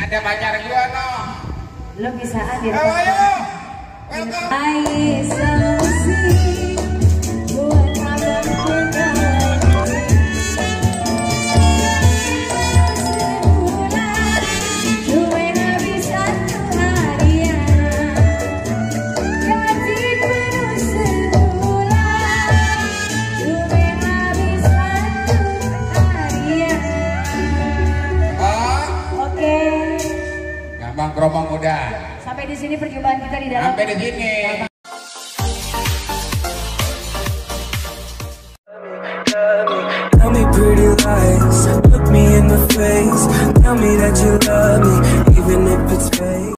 Ada pacar gua no. Lo bisa hadir. Ayo, welcome. Hai solusi buat abang kita sebulan cuma habis satu harian gaji penuh sebulan cuma habis satu harian. Oke. Gampang keromong udah. Sampai di sini perjumpaan kita di dalam. Sampai di sini. Tell me pretty lies, look me in the face, tell me that you love me, even if it's fake.